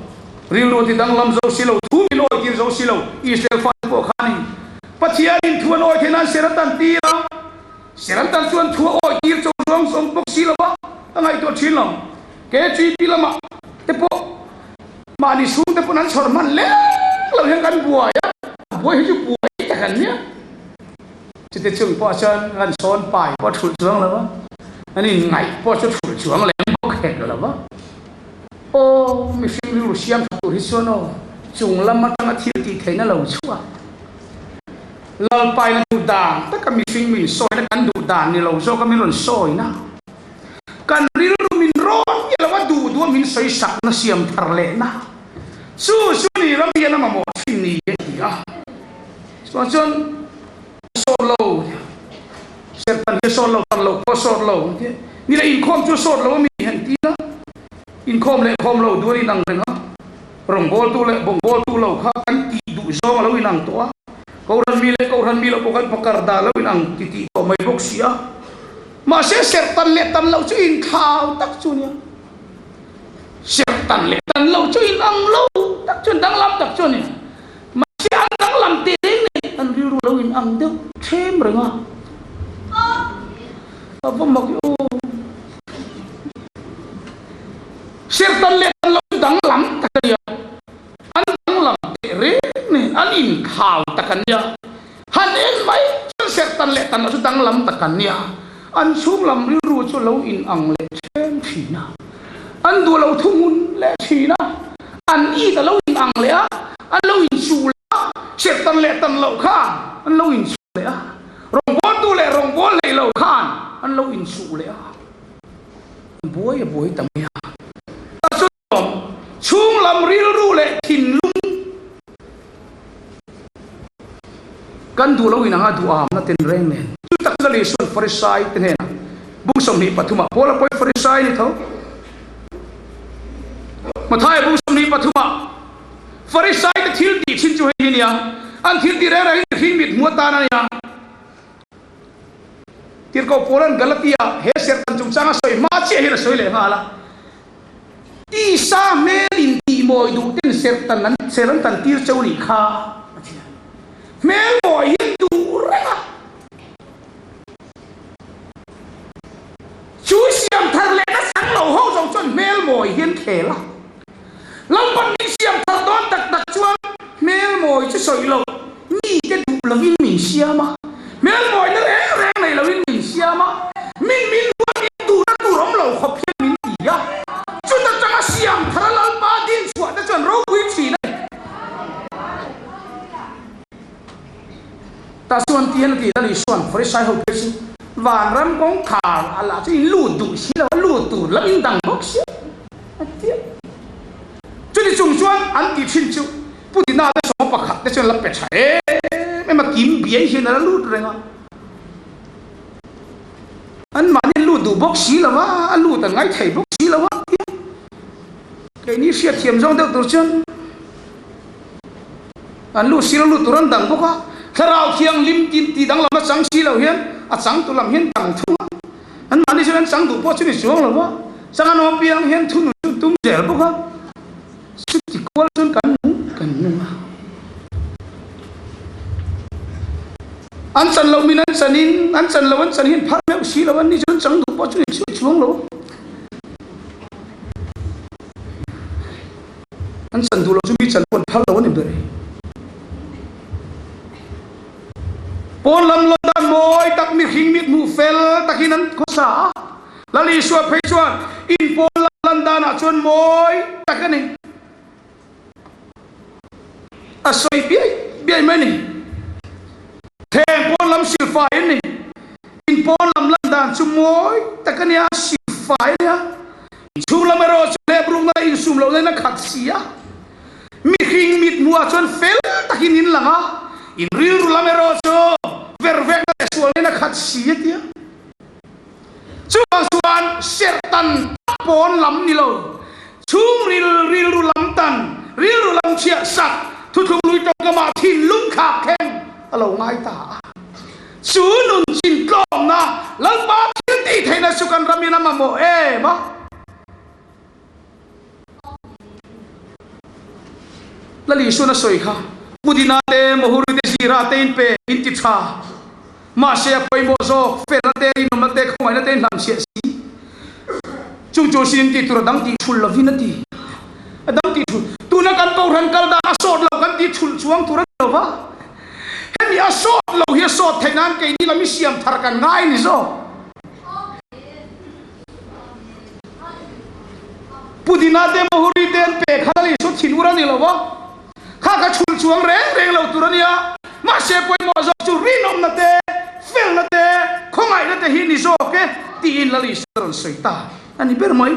rilru ti danglam zo si lo, thu min awi tir zo si lo, Israel fate pawh khanin Pathianin thu an awi theih nan ser an tan tir a, ser an tan chuan thu a awi tir cho zawng zawng bawk si lo a, a ngaihtuah thin lo. KGP lamah te pawh mahni chhungte pawn an chhawr hman lek lo hian kan buai a, a buai hi chu buai tak an nia. Chute chung pawh chuan kan sawn pai pawh thulh chuang lo va, an inngaih pawh chu thulh chuang lem bawk hek lo va. Aw, mihring rilru siam tha tur hi chuan aw, chung lam atanga thil tih theihna lo chhuah. Lalpaina duh dan taka mihring min sawina kan duh dan ni lo zawka min rawn sawina, kan rilru min rawn miah lo a duh duh a min sawi sakna siam thar lehna chu chu ni ram hian a mamawh thin ni a ti a. Chuan chuan sawt lo, serhtan hi a sawt lo, tan lo pawh a sawt lo an ti a. Ni le inkhawm chu a sawt lo a mi han ti a, inkhawm leh khawm lo duh an inang reng a, rawngbawltu leh bawngbawltu lo kha kan tih duh zawng a lo inang tawh a, Kohhran mi leh Kohhran mi lo pawh kan pakar dah lo inang ti tih tawh mai bawk si a. Mahse serhtan leh tan loh chu inthlau tak chu a nia. Serhtan leh tan loh chu inang lo tak chu, danglam tak chu a ni. Mahse an danglam teh reng nei an rilru lo in ang deuh thlem reng a. A va mak i aw. Sertan leh tan lo chu danglam tak a nia. An danglam teh reng nei an inthau tak a nia. Han. danglam tak an nia. An chhung lam rilru chu lo in ang leh ṭhen ṭhin a, an duh lo thungun leh ṭhin a, an it a lo in ang leh a, an lo in chuh leh a, chep tan leh tan loh khan an lo in chuh leh a, rawngbawltu leh rawngbâwl nei lo khan an lo in chuh leh a, buai a buai ta mai a. Chhung lam rilru leh thinlung kan duh lo inanga duhamna ten reng nen. Chu tak chu Lal Isua'n Farisai te hnenah bung 23 ah Paula pawhin Farisai ni tho. Mathaia bung 23 ah Farisai te thil tih thin chu hei hi nia, an thil tih reng reng hi mihring mit hmu atan a nia. Tirhkoh Paula'n Galatia he serhtan chungchanga sawi hma chiah hian a sawi leh nghal a. Tisa hmel in tih mawi duh ten serhtan an ser an tan tir cheu nih kha a ti a. Hmel mawi hi an duh reng a. Chu siam thar leh na chang lo ho zawng chuan hmel mawi hi an khel a. Lalpan min siam thar dawn tak tak chuan hmel mawi chu sawi lo mite duh lovin min siam a. Hmel mawi na reng reng nei lovin min siam a. Min min huan min duhna tur awm lo khawp hian min ti a. Chuta tanga siam thar a Lalpa din chhuah te chuan ropui thin a ni. Tah chuan ti hian a ti Lal Isua'n Farisai ho phei chu vanram kawngkhar a lah chu in lut duh si lo a, lut tur lam in dang bawk si a ti a. Chuti chung chuan an tih thin chu Pu Dina te sawma pakhat te chuan la pe tha em em a, kim biai hian a la lut reng a. Anmahni an lut duh bawk si lo a, a lut an ngaithei bawk si lo a tia keini hriatthiam zawng deuh tur chuan an lut si lo lut tur an dang bawk a, thlarau thianghlim tin tih danglam a chang si lo hian a chang tu lam hian dang thung a, anmahni chuan an chang duh pawh chu ni chuang lo a, chang an awm apiang hian thunun chu an tum zel bawk a. Chuti kual chuan kan nung kan nung a. An chan lo min an chan in, an chan lo an chan hian phar meuh si lo an ni chuan chang duh pawh chu ni chuang chuang lo. An chan duh lo chu mi chan pawh an phal lo a ni ber e. Pawn lam lo dan mawi tak mihring mit hmuh fel takin an khawsa a. Lal Isua phei chuan inpawl lan danah chuan mawi tak a ni. A sawi biai biai mai a ni. Theng pawn lam silfai a ni. Inpawn lam lan dan chu mawi tak a ni a, silfai a ni a. Inchhung lam erawh chu hleprukna leh insum lohna in a khat si a. Mihring mithmuhah chuan fel takin in lang a, in rilru lam erawh chu vervekna leh sualna in a khat si a ti a. Chuvang chuan serhtan tak pawn lam ni lo, chhungril rilru lam tan, rilru lam chhiah sak, thuthlung lui tawngkamah thinlung khak thleng a lo ngai ta a. Chu nun chin tlawmna Lalpa thil tih theihna chu kan ramin a mamawh em a. Lal Isuan a sawi kha, Pudina te, Mohuri te, Zira te in pe, in ti tha. Mahse a pawimawh zawk, felna te, rinawmna te, khawngaihna te in hlamchhiah si. Chung chu sin tih tur a dang tih thul lovin a ti. A dang tih thul. Tuna kan Kohhran kal dan a sawt lo kan tih thul chuang tur a ni lo va. Hemi a sawt lo hi a sawt theih nan keini lam i siam thar kan ngai ni zawk. Pudina te Mohuri te an pe kha lal Isua thin ur a ni lo va, kha ka chhul chuang reng reng lo tur a nia. Mahse pawimawh zawk chu rinawmna te, felna te, khawngaihna te hi ni zawk e tiin lal Isua a rawn sawi ta a ni ber mai.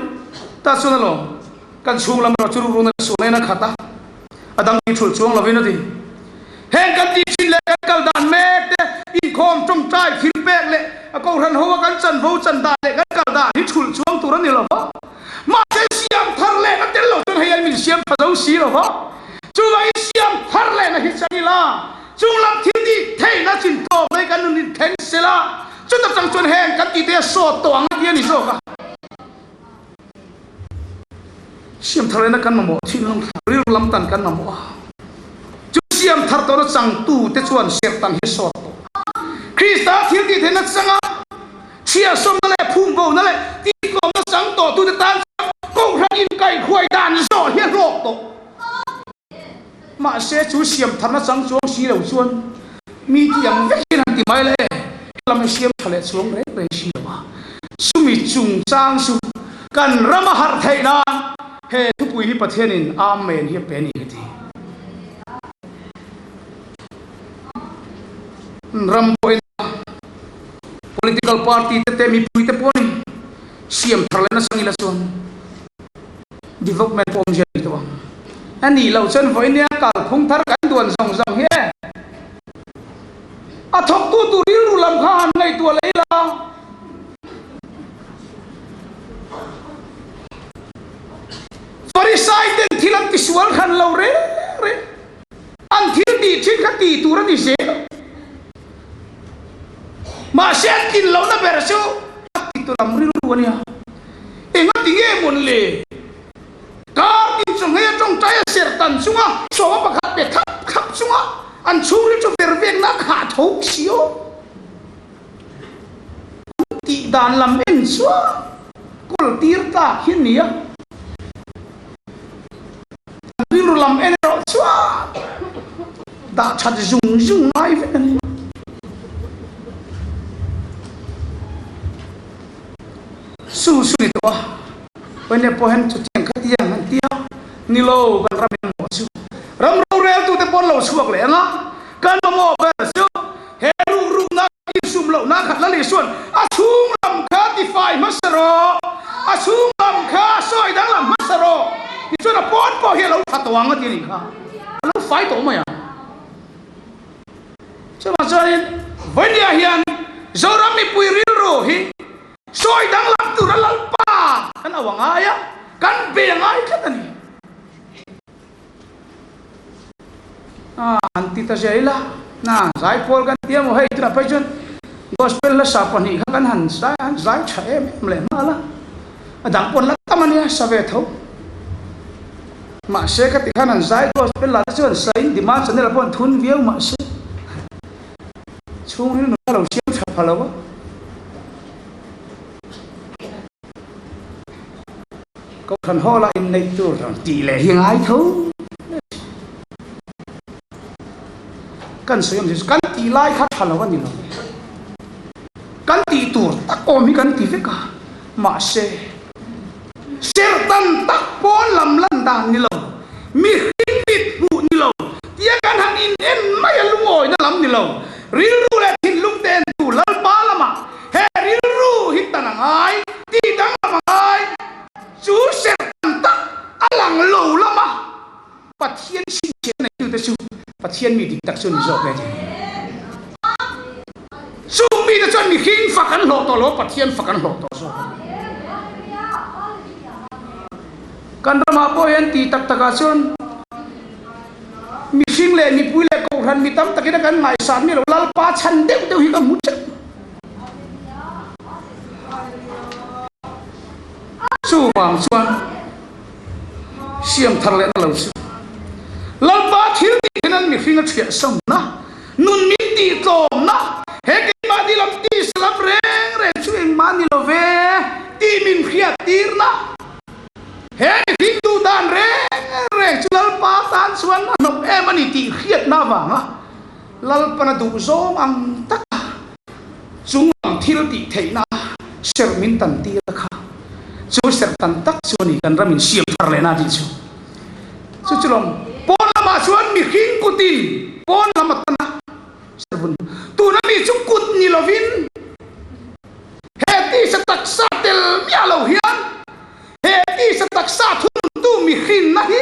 Tah chuan alawm kan chhung lam erawh chu rukruhna sualna in a khat a, a dang tih thulh chuang lovin a ti. Heng kan tih thin leh kan kal dan mek te, inkhawm, tawngtai, thil pek leh a kohhran ho a kan chanvo chan dan leh kan kal dan hi thulh chuang tur a ni lo va. Mahse siam thar lehna tel lo chuan hei an min siam tha zo si lo va. Chuvangin siam thar lehna hi chang ila, chunglam thil tih theihna chin tlawm mai kan nun in thleng sela, chuta chang chuan heng kan tih te a sawt tawh ang a ti a ni zawk a. Siam thar lehna kan mamawh, thinlung thar, rilru lam tan kan mamawh a. Chu siam thar tawhna changtu te chuan serhtan hi sawt tawh. Krista thil tih theihna changa chhiahsawmna leh phumbo-na leh tihtlawmna chang tawhtute tan chuan Kohhran inkaihhruai dan zawh hi a hlawk tawh. Mahse chu siam tharna chang chuang si lo chuan mi ti ang vek hian han ti mai la e. Helam. lam hi siam tha leh chuang reng reng si lo a. Chumi chungchang chu kan ram a harh theih nan he thupui hi Pathianin Amen hi a pe a ni ka ti. Ram pawhin political party te te mipui te pawh ni siam thar leh nasa ngila chuan development pawh awmzia ni tawh ang. A nih loh chuan vawinia kalphung thar kan duan zawng zawng hi e. A thawktu tur rilru lam kha han ngaihtuah leh ila. Farisai ten thil an tisual hran lo reng reng. An thil tih thin kha tih tur a ni zel. Mahse an tlin lohna ber chu a titu lam rilru a nia. Engati nge mawn le? Kar tin chu hmei a tawngtai a ser tan chunga sawma pakhat pe khap khap chunga an chhungril chu ver vekna a khah tho si aw. An tih dan lam en chuan kawl tir tlak hi a nia. An rilru lam en erawh chuan dah that zung zung ngai vek a ni. Su su ni tawh a, Pawine pawh hian chutiang khatiang an ti a, ni lo kan ram in mawh chu ram roreltute pawn lo chhuak leh ang a, kan mamawh ber chu he ruhrukna insum lohna khat la leh chuan a chhung lam kha tifai hmasa rawh, a chhung lam kha sawi danglam hmasa rawh tichuan a pawn pawh hi a lo tha tawh ang a ti a nih kha, a lo fai tawh mai ang. Chuvang chuanin vawinia hian Zoram mipui rilru hi sawi danglam tura Lalpa kan au a ngai a, kan be a ngai tlat a ni. A han ti ta zel a, na zaipawl kan ti emaw hei tunah phei chuan gospel hlasa pahnih kha kan han zai han zai tha em em leh nghal a, a dang pawn la tam a nia sa ve tho. Mahse ka ti khan an zai gospel lah te chuan sain demand channel ah pawh an thun viau mahse chhungril nun a lo siam tha pha lo a. Kohhran hall ah inneih tur rawn tih leh hi ngai tho. Kan sawi awm chu kan tih lai kha tha lo a ni lo. Kan tih tur tak awm hi kan ti vek a mahse Serhtan tak pawn lam lan dan ni lo, mihring mit hmuh ni lo, tia kan han in en mai a lungawina lam ni lo, rilru leh thinlung te entu Lalpa lamah he rilru hi tan a ngai, tih danglam a ngai, chu serhtan tak a lang lo lama Pathian chhinchhiahna neitute chu Pathian mi dik tak chu a ni zawk e tih. Chung mite chuan mihring fak an hlawh tawh lo, Pathian fak an hlawh tawh zawk a ni. Kan ramah pawh hian tih tak takah chuan mihring leh mipui leh kohhran mi tam takin a kan ngaihsan mi lo Lalpa chhan deuh deuh hi ka hmu teuh. Chuvang chuan siam thar lehna lo chu Lalpa thil tih hian an mihring a thiah samna, nun min tih tlawmna, he keimahni lam tisa lam reng reng chu engmah ni lo ve tih min hriat tirna, he mihring duh dan reng reng chu Lalpa tan chuan a hnawk em a ni tih hriatna avanga Lalpana duh zawng ang taka Chung lam thil tih theihna serh min tan tir a kha. Chu serh tan tak chu a ni kan ram in siam thar leh na tih chu. Chu chu lawm pawn lamah chuan mihring kutin pawn lam a tan a serh vun. Tuna mi chu kut ni lovin he tisa taksa tel miah lo hian he tisa taksa thununtu mihrinna hi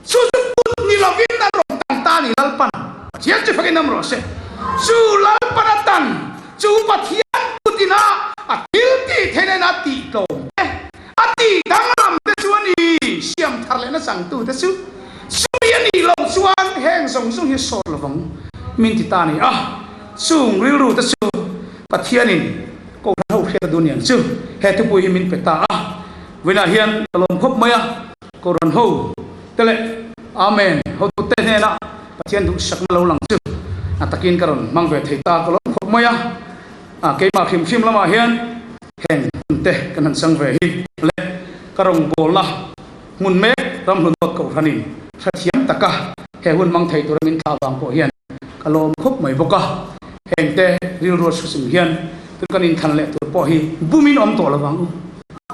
Chu chu kut ni lovin a rawn tan ta a ni Lalpan Pathian chu fakin awm rawh se. Chu Lalpan a tan chu Pathian kut ina a thil tih theihna ina a tih tlawm te, a tih danglam te chu a ni. Siam thar lehna changtu te chu chumi a nih loh chuan heng zawng zawng hi sawt lovang min ti ta a ni a. Chung rilru te chu Pathianin Kohhran ho hriat a duh niang chu he thupui hi min pe ta a. Vawiinah hian ka lawm khawp mai a. Kohhran ho te leh Amen hotute hnena Pathian duhsakna lo lang chu a takin ka rawn hmang ve thei ta ka lawm khawp mai a. Keimah hrim hrim lamah hian heng hun te kan han chang ve hi leh ka rawngbawlna hmun mek ramhlun awt Kohhranin hrethiam taka he hun hmang thei tura min thlah avang pawh hian ka lawm khawp mai bawk a. Hengte rilru a chhusim hian tun kan inthlan leh tur pawh hi bumin awm tawh lovang u.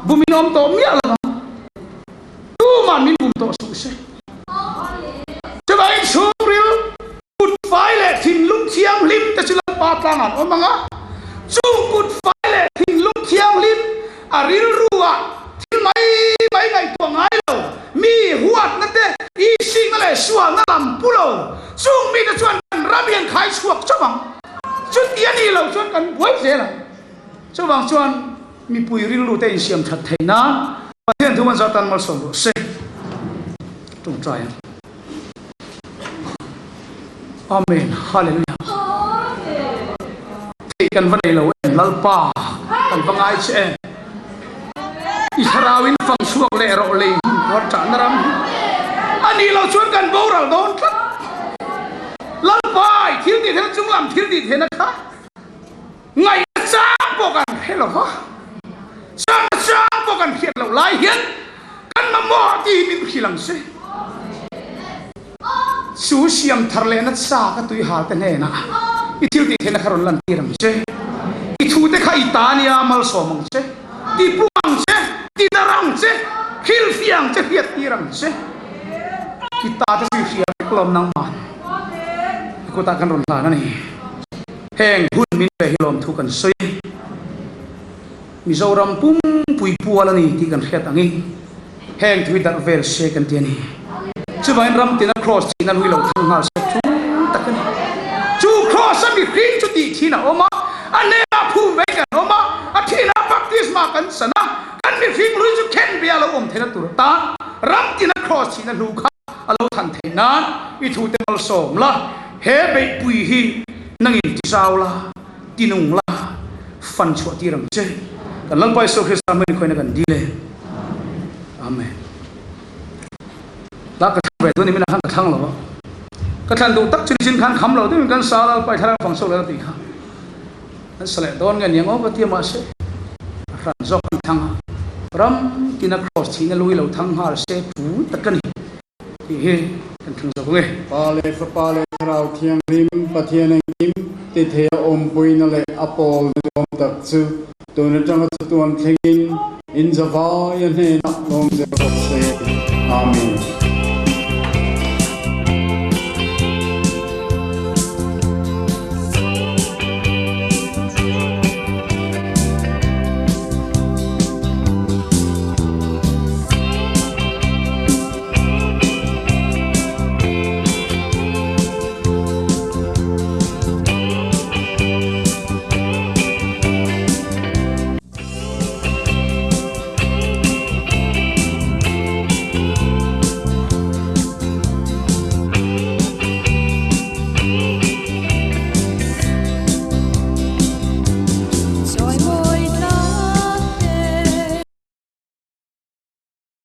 Bumin awm tawh miah lovang. Tuman min bum tawh suh se. Chuvangin chhungril kut fai leh thinlung thianghlim te chu Lalpa tlangah an awm ang a, chung kut fai leh thinlung thianghlim a rilru ah thil mai mai ngaihtuah ngai lo, mi huatna te, isingna leh sualna lam pu lo, chung mite chuan kan ram hi an khai chhuak chauh ang. Chuti a nih loh chuan kan buai zel ang. Chuvang chuan mipui rilru te insiam that theih nan Pathian thu kan zah tan malsawm rawh se. Tawngtai ang. Amen. Hallelujah. Theih kan va nei lo em Lalpa kan va ngai che em. I thlarau in fang chhuak leh rawh lei hun khuar chahna ram hi. A nih loh chuan kan boral dawn tlat. Lalpa i thil tih theihna chunglam thil tih theihna kha ngaihna chang pawh kan hre lo va, changna chang pawh kan hriat loh lai hian kan mamawh tih hi min hrilh ang se. Chu siam thar lehna cha ka tui hal te hnenah i thil tih theihna kha rawn lan tir ang che. I thu te kha i ta nia malsawm ang che, ti pung ang che, ti dar ang che, hrilhfiah ang che, hriat tir ang che. I ta te chu i hria vek lawm nangman i kutah kan rawn hlan a ni. Heng hun min ve hi lawmthu kan sawi. Mizoram pumpui pual a ni tih kan hriat angin heng thui darh vel se kan ti a ni. Chuvangin ram tina Kraws thihna lui lo thang nghal se chu tak a ni. Chu Kraws a mihring chu tih thin a awm a, a hnenah phum vei kan awm a, a thinah baptisma kan san a, kan mihring lui chu khen bia lo awm theihna tur atan ram tina Kraws thihna hlu kha a lo than theih nan i thute malsawm la, he beihpui hi nangin ti zau la, ti nung la, fan chhuah tir ang che. Kan Lalpa Isua Krista hming khawina kan dil e. Amen. La ka thlang ve tu ni mina khan ka thlang lo a. Ka thlan duh tak chin chin khan kham lo deuhin kan sa Lalpa i thlarau fang chhuak leh a tih kha. An sa leh dawn nge niang aw ka ti a mahse a hran zawk an thang a, ram tina cross thihna lui lo thang nghal se pu tak a ni tih hi kan thlang zawk ang e. Pa leh Fapa leh Thlarau Thianghlim Pathian engkim ti thei a awmpuina leh a pawl ni duam tak chu tun atanga chatuan thlengin in zavai a hnenah lawm zel bawk se. Amen.